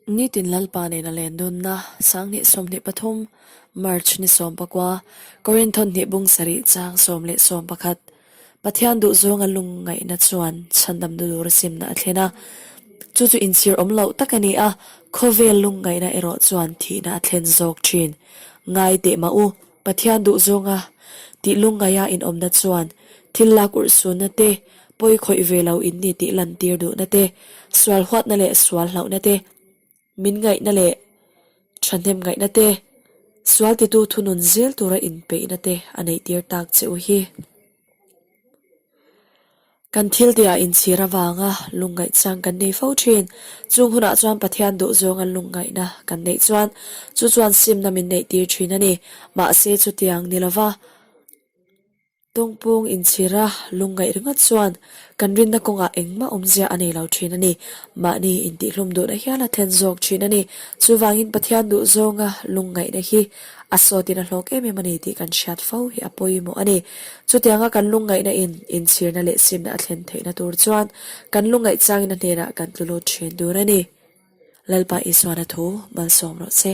Nitin Lalpa nena len dunna Sanghnih 23, March ni 19, Korinthon hnih bung sarih chang 11. Pathian duhzawnga lungngaihna chuan chhandam dudur simna a thlen a, chu chu inchhir awm loh tak a ni a, khawvel lungngaihna erawh chuan thihna a thlen zawk thin. Ngai teh mah u, Pathian duhzawnga tih lungngaia inawmna chuan thil lak urhsunna te, pawi khawih ve lo in ni tih lantir duhna te, sual huatna leh sual hlauhna te, min ngaihna leh thahnem ngaihna te, sual titu thunun zel tura inpeihna te a neihtir tak che u hi. Kan thil tihah inchhir avanga lungngaih chang kan nei fo thin. Chung hunah chuan Pathian duhzawnga lungngaihna kan neih chuan chu chuan simna min neihtir thin a ni. Mahse chutiang ni lova tawngpawng inchhira lungngaih ringawt chuan kan rinna kawngah engmah awmzia a nei lo thin a ni. Mahni intihhlum duhna hial a thlen zawk thin a ni. Chuvangin Pathian duhzawnga lungngaihna hi A sawtin a hlawk em em a ni tih kan hriat fo hi a pawimawh a ni. Chutianga kan lungngaihna in inchhirna leh simna a thlen theihna tur chuan kan lungngaih changin a hnenah kan tlu lut thin tur a ni. Lalpa Isuana thu malsawm rawh se.